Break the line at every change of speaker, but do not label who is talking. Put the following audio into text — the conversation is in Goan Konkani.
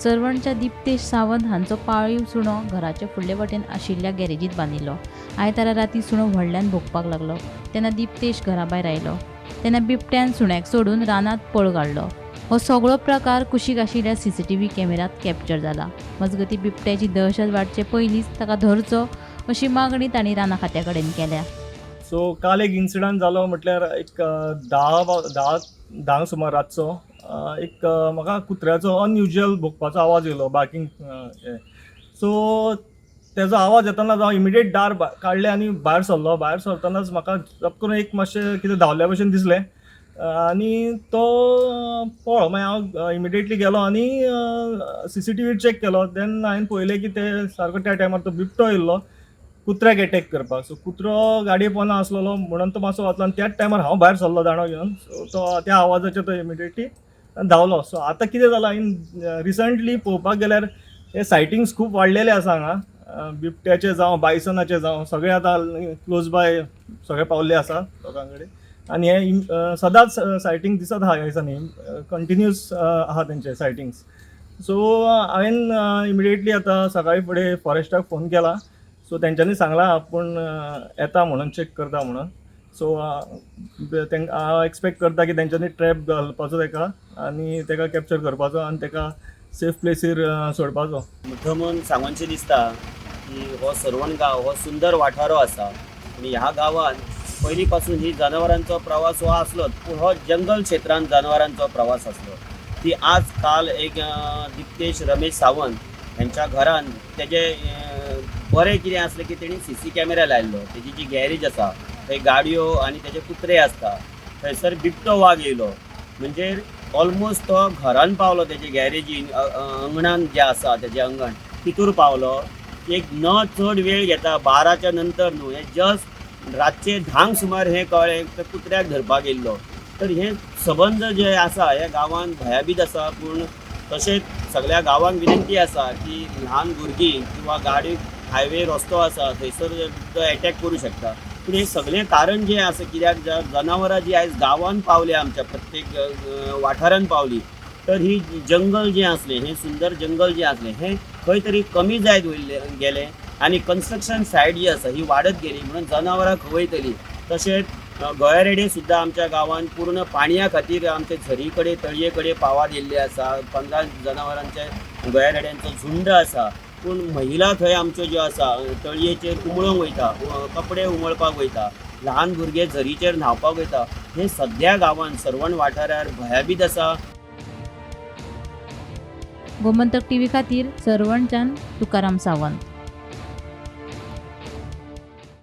सर्वणच्या दीप्तेश सावंत हांचो पाळीव सुणो घराचे फुडले वटेन आशिल्ल्या गॅरेजीत बांदिल्लो. आयतारा राती सुणो व्हडल्यान भोंकपाक लागलो तेन्ना दीप्तेश घरा भायर आयलो तेन्ना बिबट्यान सुण्याक सोडून रानांत पळ काडलो. हो सगळो प्रकार कुशीक आशिल्ल्या सीसीटीव्ही कॅमेऱ्यांत कॅप्चर जाला. मजगतीं बिबट्याची दहशत वाडचे पयलींच ताका धरचो अशी मागणी तांणी रानां खात्या कडेन केल्या.
सो काल एक इन्सिडंट जालो म्हटल्यार एक 10, 10:30 सुमार रातचो एक म्हाका कुत्र्याचो अनयुज्युअल भोंकपाचो आवाज येयलो, बार्कींग. सो तेजो आवाज येतानाच हांव इमिडिएट दार काडलें आनी भायर सरलो. भायर सरतनाच म्हाका जप करून एक मातशें कितें धांवल्या भशेन दिसलें आनी तो पळ्ळो. मागीर हांव इमिडिएटली गेलो आनी सीसीटीव्ही चॅक केलो. देन हांवें पळयलें की ते सारको त्या टायमार तो बिबटो येयल्लो कुत्र्याक एटॅक करपाक. सो कुत्रो गाडये पोंदा आसलेलो म्हणून तो मातसो वाचलो आनी त्याच टायमार हांव भायर सरलो दांडो घेवन. सो तो त्या आवाजाचेर तो इमिडिएटली धांवलो. सो आतां कितें जालां, इन रिसंटली पळोवपाक गेल्यार हे सायटिंग्स खूब वाडलेले आसा हांगा. बिबट्याचे जावं, बायसनाचे जावं, सगळे आतां क्लोज बाय सगळे पावल्ले आसा लोकां कडेन आनी हे सदांच सायटींग दिसत आहा ह्या दिसांनी, कंटिन्युअस आहा तेंचे सायटिंग्स. सो हांवें इमिडिएटली आतां सकाळी फुडें फॉरेस्टाक फोन केला. सो तेंच्यांनी सांगलां आपूण येता म्हणून, चॅक करता म्हणून. सो तांकां हांव एक्सपेक्ट करता की तेंच्यांनी ट्रॅप घालपाचो तेका आनी तेका कॅप्चर करपाचो आनी तेका सेफ प्लेसीर सोडपाचो.
मुद्दमून सांगोनशें दिसता की हो सर्वण गांव हो सुंदर वाठारो आसा आनी ह्या गांवांत पयलीं पासून ही जनावरांचो प्रवास हो आसलोच, पूण हो जंगल क्षेत्रांत जनावरांचो प्रवास आसलो. ती आज काल एक दिप्तेश रमेश सावंत हेंच्या घरान तेजे बरें कितें आसलें की तेणी सीसी कॅमेरा लायल्लो. तेजी जी गॅरेज आसा थंय गाडयो आनी तेजे कुत्रे आसता, थंयसर बिबटो वाग येयलो. म्हणजे ऑलमोस्ट तो घरान पावलो, तेजे गॅरेजीन अंगणान जें आसा तेजें अंगण तितूर पावलो. एक न चड वेळ घेता 12च्या नंतर न्हू, हें जस्ट रातचे 10क सुमार हें कळ्ळें, ते कुत्र्याक धरपाक येयल्लो. तर हें सबंद जें आसा ह्या गांवांत भयाभीत आसा. पूण तशेंच सगळ्या गांवांक विनंती आसा की ल्हान भुरगीं किंवा गाडी, हायवे रस्तो आसा थंयसर तो एटॅक करूं शकता. पूण हें सगळें कारण जें आसा कित्याक जनावरां जी आयज गांवांत पावल्या, आमच्या प्रत्येक वाठारांत पावली, तर ही जंगल जें आसलें, हें सुंदर जंगल जें आसलें, हें खंय तरी कमी जायत वयल्लें गेलें आनी कन्स्ट्रक्शन सायट जी आसा ही वाडत गेली म्हणून जनावरां खंय वयतलीं? तशेंच गोंयारेडे सुद्दां आमच्या गांवांत पूर्ण पाणया खातीर आमच्या झरी कडेन, तळये कडेन पावार येयल्ले आसा. 15 जनावरांचे गोंयारेड्यांचो झुंड आसा, पूण महिला थंय आमच्यो ज्यो आसा तळयेचेर उमळूंक वयता, कपडे उमळपाक वयता, ल्हान भुरगे झरीचेर न्हांवपाक वयता. हें सद्या गांवांत सर्वण वाठारार भयाभीत आसा.
गोमंतक टीव्ही खातीर सर्वणच्यान तुकाराम सावंत.